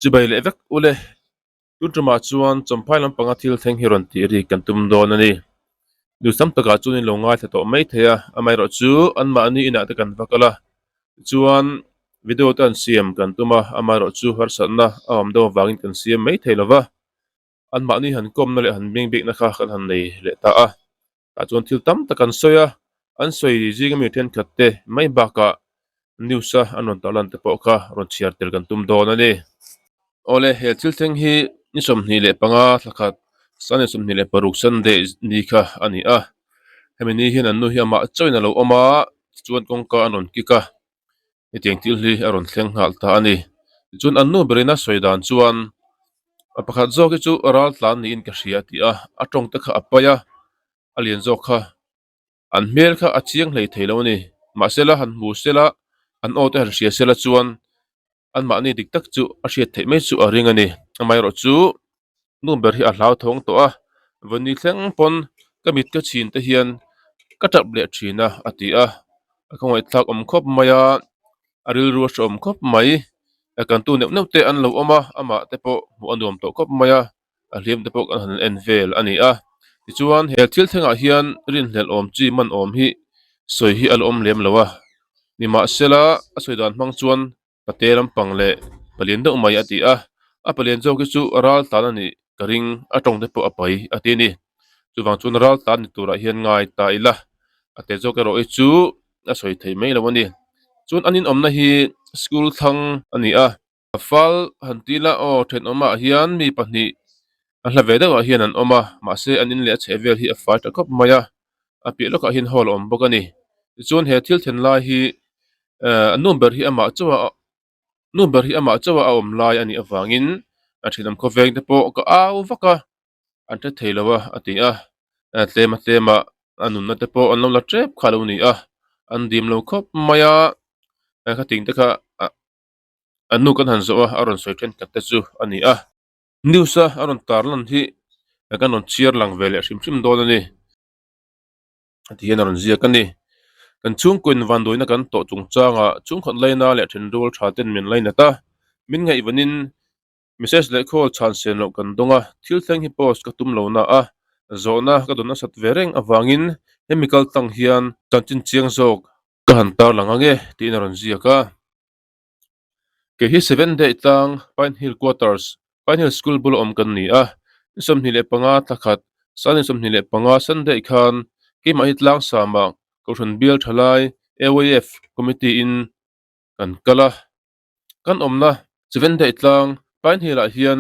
Chibai leh vek ule, tun tumah chuan Champhai lampanga thil thleng hi rawn tih rik kan tum dawn a ni. Duhsam takah chuan in lo ngaithla tawh mai thei a, amaherawhchu anmahni inah te kan va kal a, tichuan video te an siam kan tum a, amaherawhchu harsatna a awm deuh avangin kan siam mai thei lo va. Anmahni han kawmna leh han beng bikna kha kan han nei leh ta a, tah chuan thil tam tak an sawi a, an sawi zinga mi thenkhat te mai bakah news a an rawn tarlan te pawh kha rawn chhiar tel kan tum dawn a ni. Awle he thil thleng hi ni 25 thla khat Sunday 26 Sunday ni kha a ni a, hemi ni hian an nu hi amah chauhin a lo awm a, tichuan kawngka an rawn kik a. Hetiang thil hi a rawn thleng nghal ta a ni. Tichuan an nu berin a sawi dan chuan a pakhat zawk hi chu ral tlan niin ka hria a ti a, a tawng te kha a pai a, a lian zawk kha an hmel kha a chiang hlei thei lo a ni. Mahse la han hmu sela an aw te han hria sela chuan anmahni dik tak chu a hriat theih mai chu a ring a ni. Amaherawhchu Nu ber hi a hlauthawng tawh a, Vawni thleng pawn ka mit ka chhin te hian ka tap leh thin a a ti a, a khawngaihthlak awm khawp mai a, a rilru a hreawm khawp mai, a kantu neuh neuh te an lo awm a, amah te pawh hmuh a nuam tawh khawp mai a, a hliam te pawh kan han en vel a ni a, tichuan he thil thlengah hian rinhlelh awm chi man awm hi sawi hi a la awm lem lo a, nimahsela a sawi dan hmang chuan Pate lampang leh palian deuh mai a ti a, a palian zawk hi chu ral tlan a nih ka ring, a tawng te pawh a pai a ti a ni. Chuvang chuan ral tlan ni turah hian ngai ta ila, a te zawk erawh hi chu a sawi thei mai lo a ni. Chuan an inawmna hi school thlang a ni a, fal han ti ila aw thenawmah hian mi pahnih a hla ve deuhah hian an awm a, mahse an in leh a chheh vel hi a fai tha khawp mai a, a piah lawkah hian hall a awm bawk a ni. Tichuan he thil then lai hi Ehh nu ber hi amah chauh a nu ber hi amah chauh a a awm lai a nih avangin a thenawm khawveng te pawh ka au vak a an hre thei lo a a ti a tlem a tlem ah a nunna te pawh an lo la tep kha a lo ni a an dim lo khawp mai a khating te kha ah an nu kan han zawh a a rawn sawi thenkhat te chu a ni a news a a rawn tarlan hi kan rawn chhiar lang ve leh hrim hrim dawn a ni. Heti hian a rawn ziak a ni. Kan chhungkaw in vanduaina kan tawh chungchangah chhungkhat laina leh thenrual tha ten min lainat a, min ngaihvanin message leh call chhan sen loh kan dawng a, thil thleng hi post ka tum lo na a, zawhna ka dawn nasat ve reng avangin hemi kal tlang hian chanchin chiang zawk ka han tarlang ang e tiin a rawn ziak a. Kei hi Seven Day tlang Pine Hill Quarters, Pine Hill School bula awm kan ni a, ni 25 thla khat, Sunday 25 Sunday khan keimah hi tlang samah Kohhran Bial Thalai, AYF, Committee in kan kal a. Kan awmna Seven Day tlang Pine Hill ah hian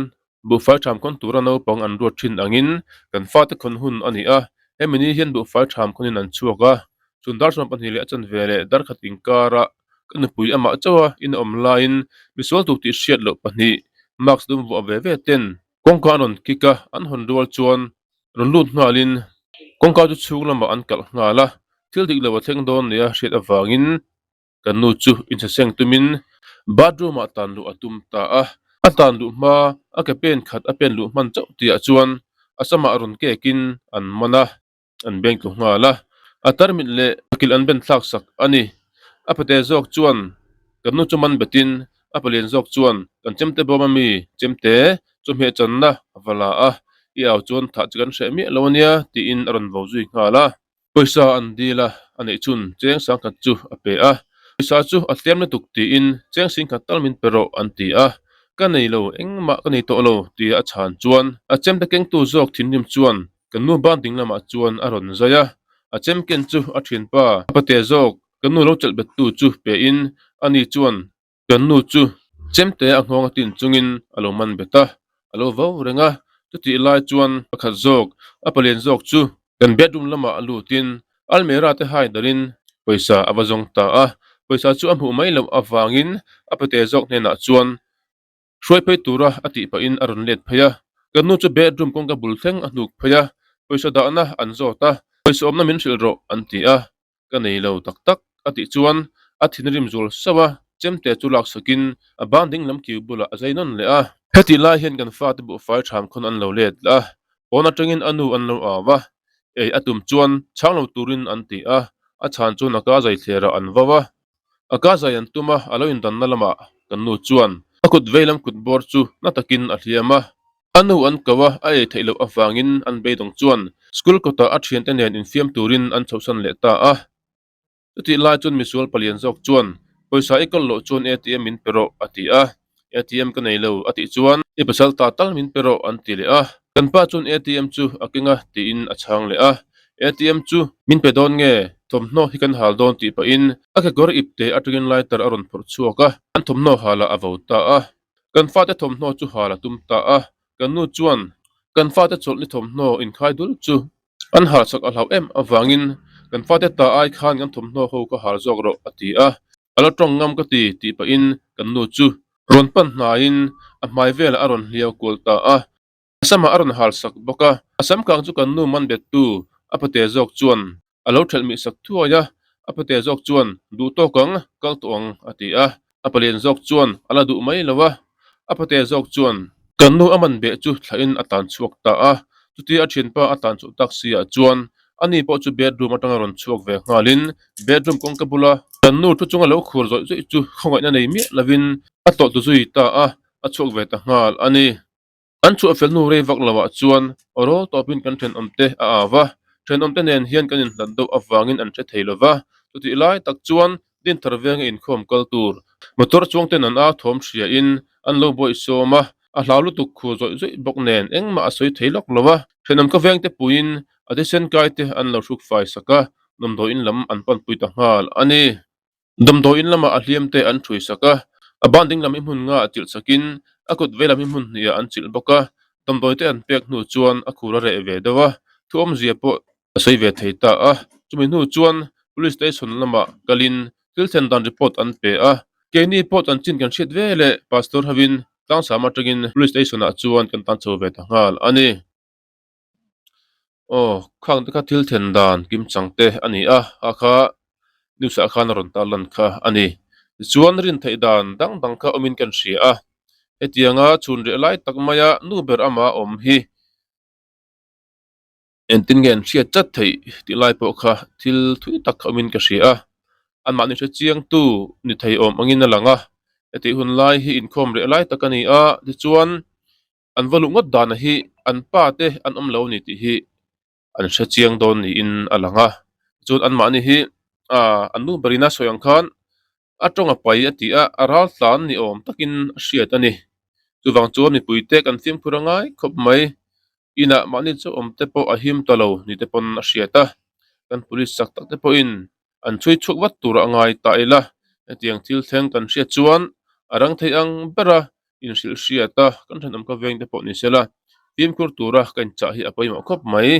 buhfai tham khawn tura naupang an ruat thin angin kan fate khawn hun a ni a, hemi ni hian buhfai tham khawnin an chhuak a, chhun dar 12 leh a chanve leh darkhat inkarah Ka nupui amah chauh a in awm laiin misual tuk tih hriat loh pahnih mask dum vuah ve ve ten kawngka an rawn kik a, an hawn rual chuan rawn lut nghalin kawngka chu chhung lamah an kalh nghal a, thil dik lo a thleng dawn nia hriat avangin kan nu chu inchhaseng tumin bathroom ah tan luh a tum ta a, a tan luh hma a ke pen khat a pen luh hman chauh tihah chuan a samah rawn kekin an man a. An beng tlu nghal a, a tarmit leh a kilh an ben thlak sak a ni. A pate zawk chuan kan nu chu man betin a palian zawk chuan kan chemte bawm ami chemte chawhmeh channa a va la a, i au chuan thah chu kan hreh miah lo ania tiin a rawn vo zui nghal a. Pawisa an dil a, a neih chhun cheng sangkhat chu a pe a, pawisa chu a tlem lutuk tiin cheng singkhat tal min pe rawh an ti a, ka nei lo engmah ka nei tawh lo tia a chhan chuan a chemte kengtu zawk thinrim chuan Kan nu ban ding lamah chuan a rawn zai a, a chem ken chu a thianpa a pate zawk kan nu lo chelh bettu chu pe in ani chuan kan nu chu chemte a nghawng a tin chungin a lo man bet a, a lo vo reng a, chutih lai chuan pakhat zawk a palian zawk chu kan bedroom lamah a lutin almirah te hai darin pawisa a va zawng ta a, pawisa chu a hmuh mai loh avangin a pate zawk hnenah chuan Hruai phei tura a tih pahin a rawn let phei a, kan nu chu bedroom kawngka bul thleng a hnuk phei a, pawisa dahna an zawt a, pawisa awmna min hrilh rawh an ti a, ka nei lo tak tak a tih chuan a thinrim zual sauh a, chemte chu laksakin a ban ding lam kiu bulah a zai nawn leh a. Hetih lai hian kan fate buhfai tham khawn an lo let a, pawn atangin a nu an lo au a, ei a tum chuan chhang lo turin an ti a. A chhan chuan a ka zai thlerah an vau a, a ka zai an tum a, a lo indanna lamah kan nu chuan a kut veilam kut bawr chu na takin a hliam a. A nu an ko a, a ei theih loh avangin an beidawng chuan school kawtah a thiante nen infiam turin an chhohsan leh ta a. Chutih lai chuan misual palian zawk chuan, Pawisa i kawl loh chuan ATM min pe rawh, a ti a. ATM ka nei lo, a tih chuan, I pasal ta tal min pe rawh, an ti leh a. Kan pa chuan ATM chu a keng a, tiin a chhang leh a. ATM chu min pe dawn nge? Thawmhnaw hi kan hal dawn tih pahin a kekawr ipte atangin lighter a rawn phawrh chhuak a, an thawmhnaw halah a vo ta a. Kan fate thawmhnaw chu hal a tum ta a. Kan nu chuan kan fate chawlhni thawmhnaw inkhai dul chu An har chak a hlauh em avangin kan fate ta ai khan kan thawmhnaw ho ka har zawk rawh a ti a, a la tawng ngam ka ti tih pahin kan nu chu rawn pan hnaiin a hmai velah a rawn hliau kual ta a, a samah a rawn har sak bawk a, a sam kang chu kan nu man bettu a pate zawk chuan a lo thelh mih sak thuai a, a pate zawk chuan duh tawk ang, kal tawh ang a ti a. A palian zawk chuan a la duh mai lo a, a pate zawk chuan kan nu a man beh chu thlahin a tlan chhuak ta a, chutia a thianpa a tlan chhuah tak si ah chuan ani pawh chu bedroom atanga rawn chhuak ve nghalin bedroom kawngka bula kan nu thu chunga lo khur zawih zawih chu khawngaihna nei miah lovin a tlawh tu zui ta a, a chhuak ve ta nghal a ni. An chhuah fel hnu rei vak loah chuan rawl tawpin kan thenawmte a au a, thenawmte nen hian kan inhlat deuh avangin an hre thei lo va, chutih lai tak chuan Dinthar venga inkhawm kal tur motor chuangten an au thawm hriain an lo bawih sawm a, a hlau lutuk khur zawih zawih bawk nen engmah a sawi thei lawk lo a, thenawm ka vengte puiin a thisen kaite an lo hruk fai sak a, damdawiin lam an panpui ta nghal a ni. Damdawiin lamah a hliam te an ṭhui sak a, a ban ding lam hi hmun nga a chilh sakin a kut vei lam hi hmun hnih ah an chilh bawk a, damdawi te an pek hnu chuan a khur a reh ve deuh a, thu awmzia pawh a sawi ve thei ta a, chumi hnu chuan Police Station lamah kalin thil thlen dan report an pe a, keini pawh chanchin kan hriat ve leh Pastor hovin tlangsam atangin Police Station ah chuan kan tan chho ve ta nghal a ni. Aw khang te kha thil then dan kim chang te a ni a kha kha news ah khan a rawn tar lan kha a ni tichuan rin theih dan dang dang kha awmin kan hria a hetianga chhun reh lai tak maia nu ber ama awm hi engtin nge an hriat chat theih tih lai pawh kha thil thui tak kha awmin ka hria a anmahni hre chiang tu ni thei awm angin a lang a hetih hun lai hi inkhawm reh lai tak a ni a tichuan. An va luh ngawt dana hi an pa te an awm lo a ni tih hi an hre chiang dawn niin a lang a chuan anmahni hi ah an nu berin a sawi ang khan a tawng a pai a ti a a ral tlan ni awm takin a hriat a ni chuvang chuan mipui te kan fimkhur a ngai khawp mai inah mahni chu awm te pawh a him ta lo ni te pawn a hriat a kan police chak tak te pawhin an chhui chhuak vat tur a ngai ta ila hetiang thil thleng kan hriat chuan a rang thei ang ber a inhrilh hriat a kan thenawm ka veng te pawh ni sela fimkhur tura ka inchah hi a pawimawh khawp mai.